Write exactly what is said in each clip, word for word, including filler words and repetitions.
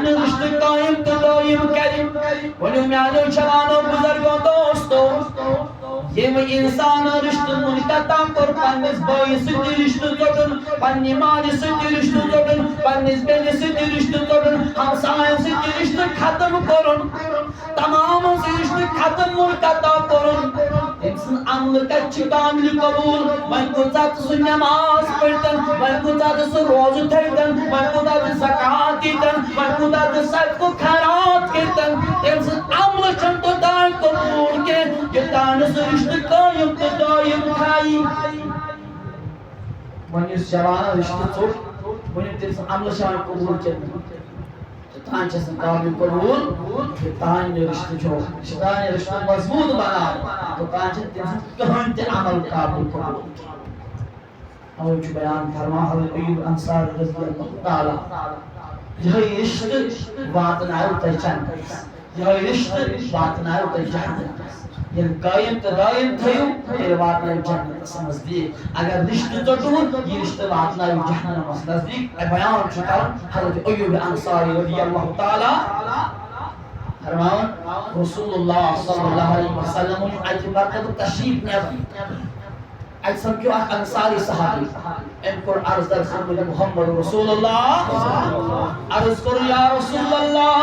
رشتہٕ قٲیِم تہٕ دٲیِم کرِ۔ ؤنِو میانیو جوانو، بزرگو، دوستو، ییٚمۍ انسانن رشتہٕ منقطع کوٚر، پننِس بٲیِس سۭتۍ تہِ رشتہٕ ژوٚٹُن، پننہِ ماجہِ سۭتۍ تہِ رشتہٕ ژوٚٹُن، پننِس بیٚنہِ سۭتۍ تہِ رشتہٕ ژوٚٹُن، ہمساین سۭتۍ تہِ رشتہٕ ختم کوٚرُن، تمام رشتہٕ ختم، منقطع کوٚرُن۔ تٔمۍ سٕنٛز عملہٕ کتہِ چھِ قابلِ قبول؟ وۄنۍ کوٗتاہ تہٕ سُہ نماز پٔرۍتن، وۄنۍ کوٗتاہ تہٕ سُہ روزٕ تھٲوِتن، وۄنۍ کوٗتاہ تہٕ زکوٰۃ دیٖتن، وۄنۍ کوٗتاہ تہٕ صدقہٕ خیرات کٔرۍتن۔ تٔمۍ سٕنٛز عملہٕ چھَنہٕ توٚتام قبول کینٛہہ، یوٚتام نہٕ سُہ رشتہٕ قٲیِم تہٕ دٲیِم تھایہِ۔ وۄنۍ یُس جوان رشتہٕ ژوٚٹ، وۄنۍ تٔمۍ سٕنٛز عملہٕ چھِ وۄنۍ قبول کینٛہہ۔ توٚتام چھَس نہٕ قابلِ قبول، یوٚتام نہٕ رشتہٕ چھُ، یوٚتام نہٕ رشتہٕ مضبوٗط بناو، توٚتام چھُنہٕ تٔمۍ سُنٛد کٕہٕنۍ تہِ عمل قابلِ قبول۔ اوے چھُ بیان فرمان حضرت ایوب انصاری رضی اللہ تعالیٰ، یِہوٚے رشتہٕ واتناوِ تۄہہِ جنت، یِہوٚے رشتہٕ واتناوِ تۄہہِ جہنم۔ ییٚلہِ قٲیِم تہٕ دٲیِم تھٲیِو، تیٚلہِ واتنٲیِو جنتس نزدیٖک۔ اگر رشتہٕ ژوٚٹوٕ، یہِ رشتہٕ واتناوِ جہنمس نزدیٖک۔ اے بیان چھُ کران حضرت ایوب انصاری رضی اللہ تعالیٰ فرماوان، رسول اللہ صلی اللہ علیہ وسلم اکہِ مرتبہٕ تشریف نٮ۪بر۔ اتہِ سمکھیو اکھ انصاری صحابی۔ أمۍ کوٚر عرض، درخواست، محمد رسول اللہ۔ عرض کوٚر، یا رسول اللہ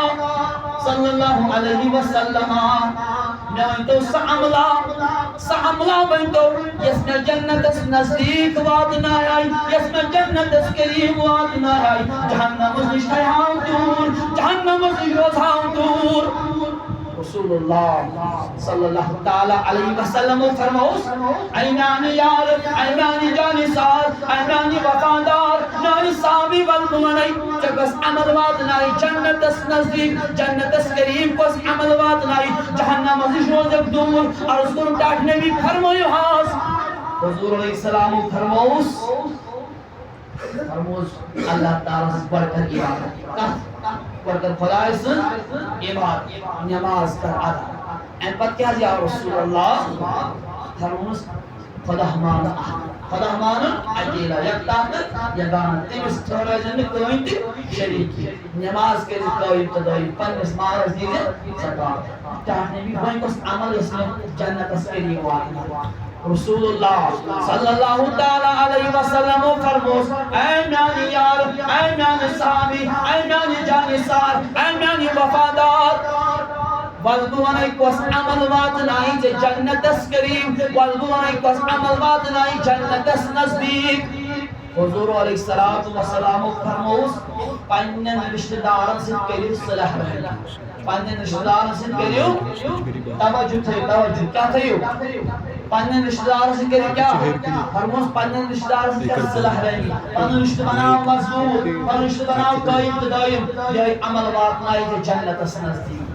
صلی اللہ علیہ وسلم، مےٚ ؤنۍتو سۄ عملہ، سۄ عملہ ؤنۍتو، یۄس مےٚ جنتس نزدیٖک واتنایہِ، یۄس مےٚ جنتس قریب واتنایہِ، جہنمس نِش تھایہِ ہاو دوٗر، جہنمس نِش روزٕ ہاو دوٗر۔ رسول اللہ صلی اللہ تعالیٰ علیہ وسلم فرموس، اے میانہِ یار، اے میانہِ جانثار، اے میانہِ وفادار، میانہِ صحابی، ول بہٕ ونے، ژےٚ کۄس عمل واتنایہِ جنتس نزدیٖک، جنتس قریب، کۄس عمل واتنایہِ جہنمس نِش روزکھ دوٗر؟ عرض کوٚرُن، ٹاٹھۍ نبی، فرمٲیِو حظ۔ حضور علیہ السلام فرموس، فرموس، اللہ تعالیٰ ہس گۄڈٕ کر عبادت۔ کتھ؟ گۄڈٕ کر خدایہِ سٕنٛز عبادت، نماز کر ادا۔ امہِ پتہٕ کیٛاہ حظ یا رسول اللہ؟ فرموس، خدا مان اکھ، خدا مان اکیلا، یکتا تہٕ یگانہ، تٔمِس ٹھہرٲوزٮ۪ن نہٕ کٕہٕنۍ تہِ شریٖک۔ نماز کٔرِو قٲیِم تہٕ دٲیِم، پننِس مالس دیٖزِ زکات۔ ٹاٹھۍ نبی، وۄنۍ کۄس عمل یۄس مےٚ جنتس قریب واتناوِ؟ رسول اللہ صلی اللہ تعالیٰ علیہ وسلم فرموس، اے میانہِ یار، اے میانہِ صحابی، اے میانہِ جانثار، اے میانہِ وفادار، ول بہٕ ونے کۄس عمل واتنایہِ ژےٚ جنتس قریب، ول بہٕ ونے کۄس عمل واتنایہِ جنتس نزدیٖک۔ حضور علیہ الصلوۃ والسلام فرموس، پننٮ۪ن رشتہٕ دارن سۭتۍ کٔرِو صلح رحمی۔ پننٮ۪ن رشتہٕ دارن سۭتۍ کٔرِو توجہ، تھٲیِو توجہ، کیٛاہ تھٲیِو؟ پننٮ۪ن رشتہٕ دارن سۭتۍ کٔرِو کیٛاہ؟ فرموس، پننٮ۪ن رشتہٕ دارن سۭتۍ کٔرِو صلح رحمی، پنُن رشتہٕ بناو مضبوٗط، پنُن رشتہٕ بناو قٲیِم تہٕ دٲیِم۔ یِہوٚے عمل واتنایہِ ژےٚ جنتس نزدیٖک۔